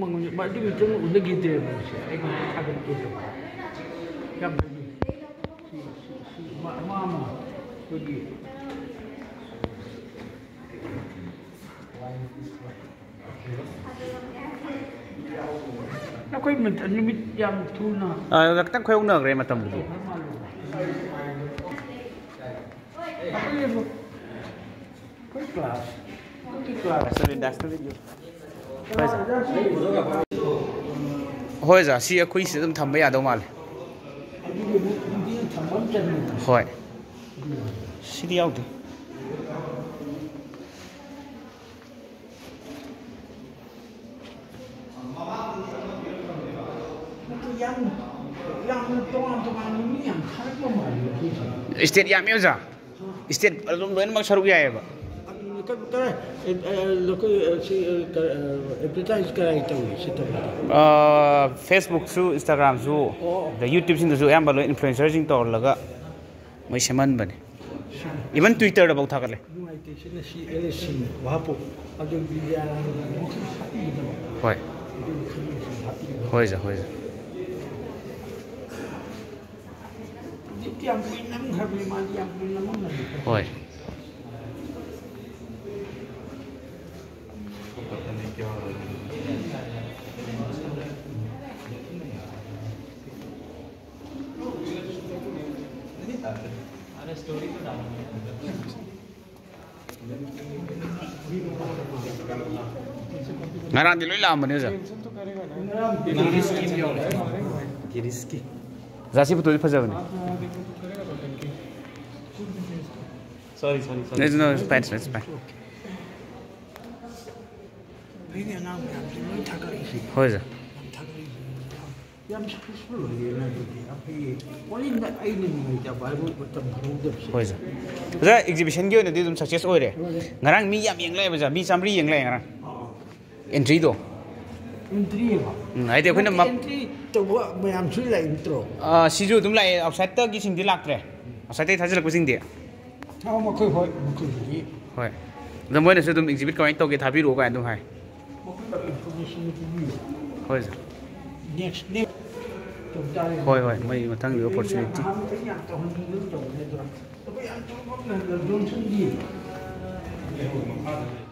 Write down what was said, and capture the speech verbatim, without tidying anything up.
ꯃꯉꯣꯟꯗ ꯃꯗꯨꯒꯤ ꯃꯇꯨꯡ ꯎꯅꯈꯤꯗ꯭ꯔꯦꯕ꯫ ꯃꯁꯦ ꯑꯩ ꯉꯥꯛꯇ ꯊꯥꯒꯠꯀꯦ ꯇꯧꯕ꯫ ꯌꯥꯝ ꯐꯩ꯫ ꯁꯤ, ꯁꯤ, ꯁꯤ, ꯃꯥ, ꯃꯥ ꯑꯃ ꯑꯩꯈꯣꯏꯒꯤ ꯑꯩꯈꯣꯏ ꯃꯇꯝ, ꯅꯨꯃꯤꯠ ꯌꯥꯝ ꯊꯨꯅ꯫ ꯑꯥ, ꯈꯤꯇꯪ ꯈꯣꯏꯍꯧꯅꯈ꯭ꯔꯦ ꯃꯇꯝꯕꯨꯗꯤ꯫ ꯑꯩꯈꯣꯏ class, ꯑꯩꯈꯣꯏꯒꯤ class꯫ Dustbin, dustbin. ꯍꯣꯏ, sir꯫ ꯍꯣꯏ, sir, ꯁꯤ ꯑꯩꯈꯣꯏ ꯁꯤꯗ ꯑꯗꯨꯝ ꯊꯝꯕ ꯌꯥꯗꯧ ꯃꯥꯜꯂꯦ꯫ ꯍꯣꯏ꯫ ꯁꯤꯗꯤ ꯌꯥꯎꯗꯦ꯫ ꯌꯥꯝ, ꯌꯥꯝꯅ ꯇꯣꯉꯥꯟ ꯇꯣꯉꯥꯟꯕ ꯃꯤ ꯌꯥꯝ ꯊꯥꯔꯛꯄ ꯃꯥꯜꯂꯦ ꯑꯩꯈꯣꯏꯁꯦ꯫ State ꯌꯥꯝꯃꯦ, ꯑꯣꯖꯥ꯫ State ꯑꯗꯨꯝ ꯂꯣꯏꯅꯃꯛ ꯁꯔꯨꯛ ꯌꯥꯏꯌꯦꯕ꯫ ꯑꯗꯨꯅ ꯀ-, ꯀ-, ꯑꯦ, ꯑꯦ, ꯑꯩꯈꯣꯏ, ꯑꯦ, ꯁꯤ, ꯑꯦ, ꯀ-, ꯑꯦ, advertise ꯀꯗꯥꯏ ꯇꯧꯏ ꯁꯤ ꯇꯧꯕꯗꯤ? ꯑꯥ, Facebook-ꯁꯨ, Instagram-ꯁꯨ, ꯑꯣ꯫ ꯑꯗ YouTube-ꯁꯤꯡꯗꯁꯨ ꯑꯌꯥꯝꯕ ꯂꯣꯏ influencer-ꯁꯤꯡ ꯇꯧꯍꯜꯂꯒ ꯃꯣꯏ ꯁꯦꯝꯍꯟꯕꯅꯦ꯫ Even Twitter-ꯗꯐꯥꯎ ꯊꯥꯒꯠꯂꯦ꯫ ꯅꯨꯡꯉꯥꯏꯇꯦ, ꯁꯤꯅ ꯁꯤ ꯑꯦꯜ ꯑꯦꯁ ꯁꯤꯅꯤ, ꯋꯥꯍꯟꯊꯣꯛ꯫ ꯑꯗꯨ ꯕꯤꯗ꯭ꯌꯥꯅꯟꯗꯒꯤ ꯃꯈꯜ ꯍꯥꯞꯄꯤꯒꯗꯕ꯫ ꯍꯣꯏ꯫ ꯑꯗꯨꯒꯤ ꯈꯜꯂꯤꯁꯤ ꯍꯥꯞꯄꯤꯒꯗꯕ꯫ ꯍꯣꯏ, sir, ꯍꯣꯏ, sir꯫ ꯍꯧꯖꯤꯛꯇꯤ ꯌꯥꯝ ꯀꯨꯏꯅ ꯅꯝꯈ꯭ꯔꯕꯅꯤ, ꯃꯥꯗꯤ ꯌꯥꯝ ꯀꯨꯏꯅ ꯅꯝꯃꯝꯃꯅꯤ꯫ ꯍꯣꯏ꯫ ꯉꯔꯥꯡꯗꯤ ꯂꯣꯏ ꯂꯥꯛꯑꯝꯕꯅꯦ, ꯑꯣꯖꯥ꯫ ꯒꯤꯔꯤꯁꯀꯤ ꯑꯃ ꯌꯥꯎꯔꯦ꯫ ꯒꯤꯔꯤꯁꯀꯤ꯫ ꯑꯣꯖꯥ, ꯁꯤ photo-ꯗꯤ ꯐꯖꯕꯅꯦ꯫ Sorry, sorry, sorry. No, no, it's fine, it's fine. ꯐꯩꯅꯦ, ꯑꯉꯥꯡ ꯃꯌꯥꯝꯁꯦ ꯂꯣꯏ ꯊꯥꯒꯠꯂꯛꯏꯁꯦ꯫ ꯍꯣꯏ, ꯑꯣꯖꯥ꯫ ꯌꯥꯝ ꯊꯥꯒꯠꯂꯛꯏꯁꯦ꯫ ꯌꯥꯝ successful ꯑꯣꯏꯔꯦꯅ ꯑꯗꯨꯗꯤ꯫ ꯌꯥꯝ ꯐꯩꯌꯦ꯫ Only ꯑꯩꯅ ꯅꯨꯡꯉꯥꯏꯇꯕ ꯍꯥꯏꯕꯨ ꯃꯇꯝ ꯐꯪꯍꯧꯗꯕꯁꯦ꯫ ꯍꯣꯏ, sir꯫ ꯑꯣꯖꯥ, exhibition-ꯒꯤ ꯑꯣꯏꯅꯗꯤ ꯑꯗꯨꯝ success ꯑꯣꯏꯔꯦ꯫ ꯂꯣꯏꯔꯦ꯫ ꯉꯔꯥꯡ ꯃꯤ ꯌꯥꯝ ꯌꯦꯡ ꯂꯥꯛꯑꯦꯕ, ꯑꯣꯖꯥ꯫ ꯃꯤ ꯆꯥꯝꯃꯔꯤ ꯌꯦꯡ ꯂꯥꯛꯑꯦ ꯉꯔꯥꯡ꯫ ꯑꯥ꯫ Entry-ꯗꯣ꯫ Entry-ꯕ? ꯎꯝ, ꯍꯥꯏꯗꯤ ꯑꯩꯈꯣꯏꯅ ꯃꯛ- Entry ꯇꯧꯕ ꯃꯌꯥꯝꯁꯨ ꯂꯥꯛꯏ ꯅꯠꯇ꯭ꯔꯣ? ꯑꯥ, ꯁꯤꯁꯨ ꯑꯗꯨꯝ ꯂꯥꯛꯑꯦ, outside-ꯇꯒꯤꯁꯤꯡꯗꯤ ꯂꯥꯛꯇ꯭ꯔꯦ꯫ Outside-ꯇꯒꯤ ꯊꯥꯖꯤꯜꯂꯛꯄꯁꯤꯡꯗꯤ꯫ ꯑꯥ, ꯃꯈꯣꯏ, ꯍꯣꯏ, ꯃꯈꯣꯏꯒꯤꯗꯤ꯫ ꯍꯣꯏ꯫ ꯑꯗꯣ ꯃꯣꯏꯅꯁꯨ ꯑꯗꯨꯝ exhibit ꯀꯃꯥꯏꯅ ꯇꯧꯒꯦ ꯊꯥꯕꯤꯔꯛꯑꯣ ꯀꯥꯏꯅ ꯑꯗꯨꯝ ꯍꯥꯏ꯫ ꯃꯈꯣꯏ ꯍꯣꯏ ꯁꯥꯔ꯫ ꯅꯦꯛꯁ ꯅꯦꯛꯁ ꯇꯧ ꯇꯥꯔꯦ꯫ ꯍꯣꯏ, ꯍꯣꯏ, ꯃꯣꯏ ꯃꯊꯪꯒꯤ ꯑꯣꯄꯣꯔꯆꯨꯅꯤꯇꯤ꯫ ꯅꯍꯥꯟ ꯃꯈꯩ ꯌꯥꯝ ꯇꯧꯍꯟꯅꯤꯡꯗꯅ ꯇꯧꯕꯅꯦ ꯑꯗꯣ ꯑꯩꯈꯣꯏ ꯌꯥꯝ ꯊꯕꯛ ꯐꯕ ꯖꯣꯟꯁꯟꯒꯤ ꯂꯩꯍꯧꯔꯤ ꯃꯈꯥꯗ ꯂꯩ꯫